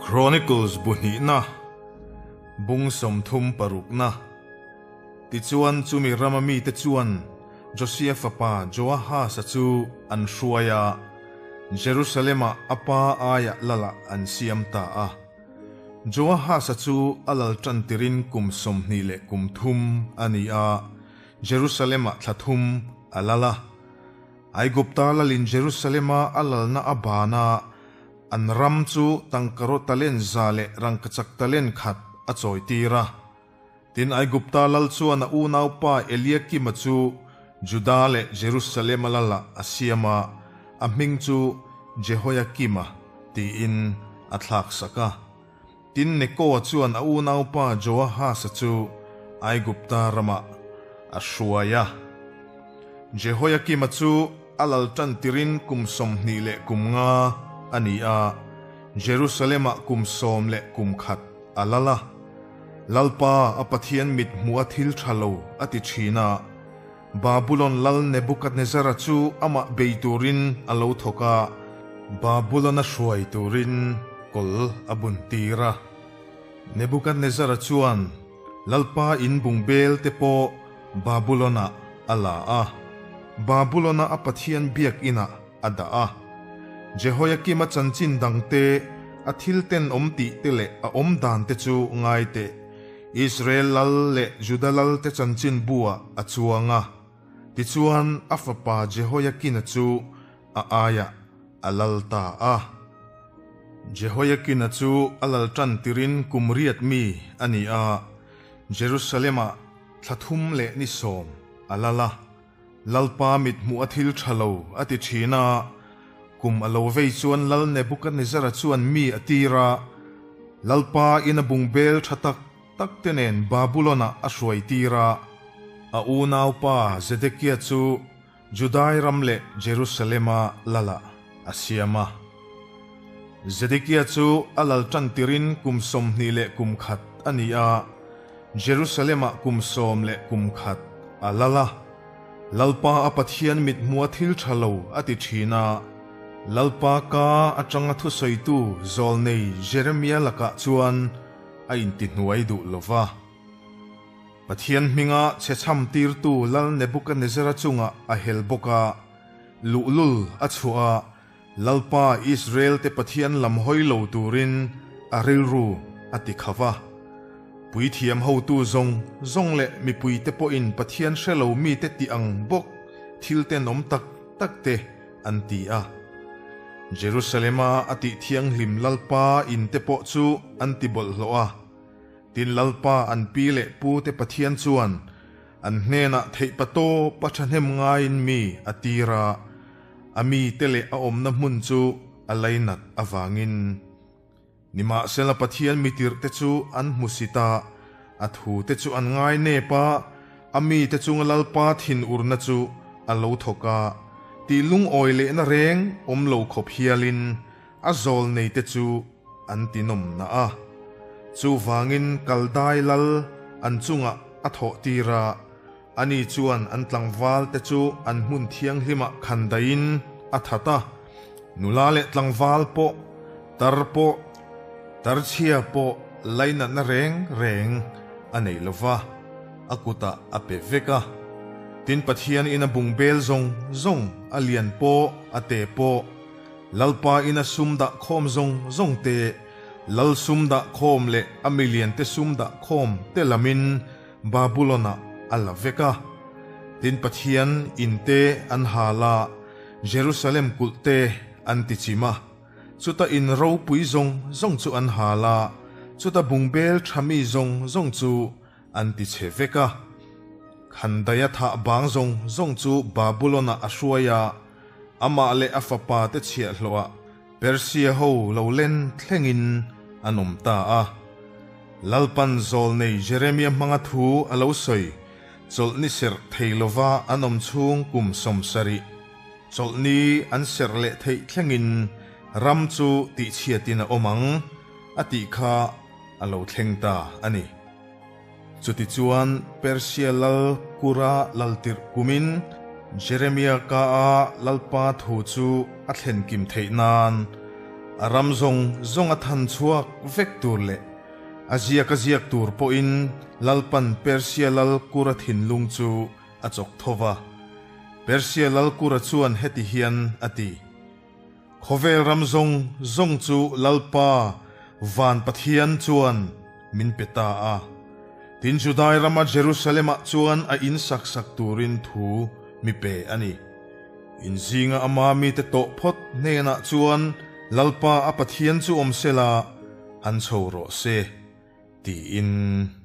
Chronicles bu hnihna, bung 36na. Tichuan chumi rama mite chuan Josia fapa Joahasa chu an hruai a, Jerusalem-ah a pa aiah lalah an siam ta a. Joahasa chu a lal tan tirin kum 23 a ni a, Jerusalem-ah thla thum a lal a. Aigupta lalin Jerusalem-a a lalna a ban a, an ram chu tangkaraw talen za leh rangkachak talen khat a chawitir a. Tin, Aigupta lal chuan a unaupa Eliakima chu Juda leh Jerusalem-a lalah a siam a, a hming chu Jehoiakima tiin a thlaksak a. Tin, Nekoa chuan a unaupa Joahasa chu Aigupta ramah a hruai a. Jehoiakima chu a lal tan tirin kum 25 a ni a, Jerusalem-ah kum 11 a lal a. Lalpa a Pathian mit hmuh a thil tha lo a ti thin a. Babulon lal Nebukadnezara chu amah bei turin a lo thawk a, Babulon a hruai turin kawl a bun tir a. Nebukadnezara chuan Lalpa in bungbel te pawh Babulon-ah a la a, Babulon-a a Pathian biakinah a dah a. Jehoiakima chanchin dangte, a thil tenawm tih te leh a awm dan te chu ngai teh. Israel lal leh Juda lal te chanchin buah a chuang a. Tichuan a fapa Jehoiakina chu a aiah a lal ta a. Jehoiakina chu a lal tan tirin kum riat mi a ni a, Jerusalem-ah thla thum leh ni sawm a lal a. Lalpa mit hmuh a thil tha lo a ti thin a, kum a lo vei chuan Lal Nebukadnezara chuan mi a tir a, Lalpa in a bungbel tha tak tak te nen Babulon-ah a hruai tir a, a unaupa Zedekia chu Judai ram leh Jerusalem-a lalah a siam a. Zedekia chu a lal tan tirin kum 21 a ni a, Jerusalem-ah kum 11 a lal a. Lalpa a Pathian mithmuha thil tha lo a ti thin a. Lalpa ka atanga thusawitu zawlnei Jeremia lakah chuan a intihnuai duh lo va. Pathian hminga chhechham tirtu Lal Nebukadnezara chungah a hel bawk a, luhlul a chhuah a, Lalpa Israel-te Pathian lam hawi lo turin a rilru a ti kha va. Puithiam hotu zawng zawng leh mipuite pawhin Pathian hre lo mite tih ang bawk thil tenawm tak takte an ti a. Jerusalema a tih thianghlim Lalpa inte pawh chu an ti bawlhhlawh a. Tin Lalpa an pi leh pute Pathian chuan an hnenah theihpatawp a thahnem ngaiin mi a tir a. A mite leh a awmna hmun chu a lainat avangin. Nimahsela Pathian mitirhte chu an hmusit a, a thute chu an ngai nep a, a mite chunga Lalpa thinurna chu a lo thawk a, tih lungawi lehna reng awm lo khawp hialin a zawl neite chu an tinawmna a. Chuvangin Kaldai lal an chungah a thawh tir a, Ani chuan an tlangval te chu an hmun thianghlimah khan daihin a that a, nula leh tlangval pawh, tar pawh, tarchhia pawh lainatna reng reng a nei lo va, a kutah a pe vek a. Tin Pathian ina bungbel zawng zawng, a lian pawh, a te pawh, Lalpa ina sum dah khawm zawng zawng te, Lal sum dah khawm leh a milian te sum dah khawm te lamin Babulon-ah a la vek a. Tin Pathian in te an hal a, Jerusalem kulh te an ti chim a. Chuta in ropui zawng zawng chu an hal a, chuta bungbel tha mi zawng zawng chu an ti chhe vek a. Khandaia thah bang zawng zawng chu Babulon-ah a hruai a, amah leh a fapa te chhiahhlawhah Persia ho lo len thlengin an awm ta a. Lalpan zawlnei Jeremia hmanga thu a lo sawi, Chawlhni serh thei lova an awm chhung kum 70, chawlhni an serh leh theih thlengin ram chu tihchhiatin a awm ang, a tih kha a lo thleng ta a ni. Chutichuan Persia lal Kura laltirh kumin Jeremia ka-a Lalpa thu chu a thlen kim theih nan. A ram zawng zawng a than chhuak vek tur leh a ziak a ziak tur pawhin Lalpan Persia lal Kura thinlung chu a chawk tho va. Persia lal Kura chuan heti hian a ti, Khawvel ram zawng zawng chu Lalpa van Pathian chuan min pe ta a. Tin Judai rama Jerusalem-ah chuan a in sak sak turin thu mi pe a ni. In zinga ama mite tawh phawt hnenah chuan Lalpa a Pathian chu awm sela, han chho rawh se, tiin.